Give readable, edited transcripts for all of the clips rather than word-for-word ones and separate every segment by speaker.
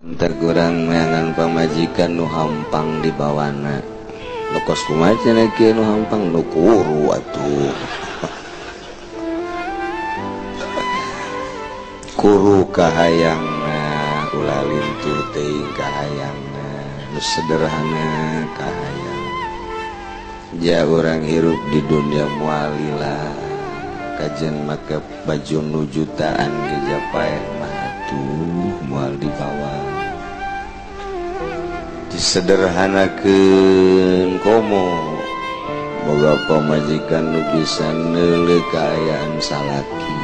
Speaker 1: Entar kurang neangan pamajikan nu hampang dibawana. Nu kos kumaha cenah kieu nu hampang nu kuru atuh. Kuru kahayangna ulah lintuh teuing kahayangna nu sederhana kahayang. Ja urang hirup di dunia mualila kajen make baju nu jutaan ge japaen mah atuh moal dibawa. Disederhanakeun komo boga pamajikan nu bisa neuleuh kaayaan salaki.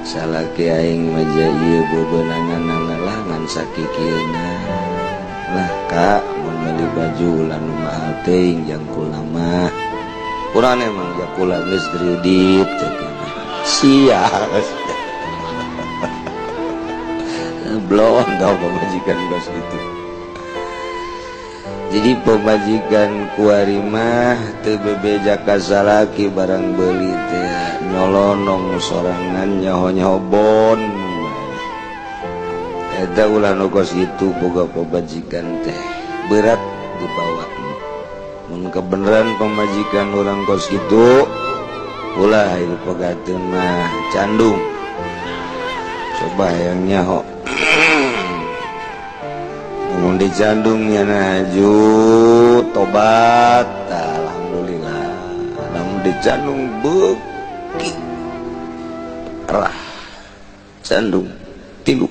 Speaker 1: Salaki aing mah ja ieu bebenangan lah ngan sakikieuna. Lah kak mun meuli baju ulah nu mahal teuing jang kula mah. Urang emang ja kula geus kredit cek sia. Blon tau pamajikan kos kitu. Jadi pemajikan kuari mah teu bebeja ka salaki barang beuli teh nyolonong sorangan nyaho-nyaho bon. Eta ulah nu kos kitu boga pamajikan teh berat dibawa. Mun kebeneran pamajikan urang kos kitu ulah ieu pegateun mah candung. Coba hayang nyaho. Mun dicandung nya naju tobat alhamdulillah. Lamun dicandung beuki rah candung tilu.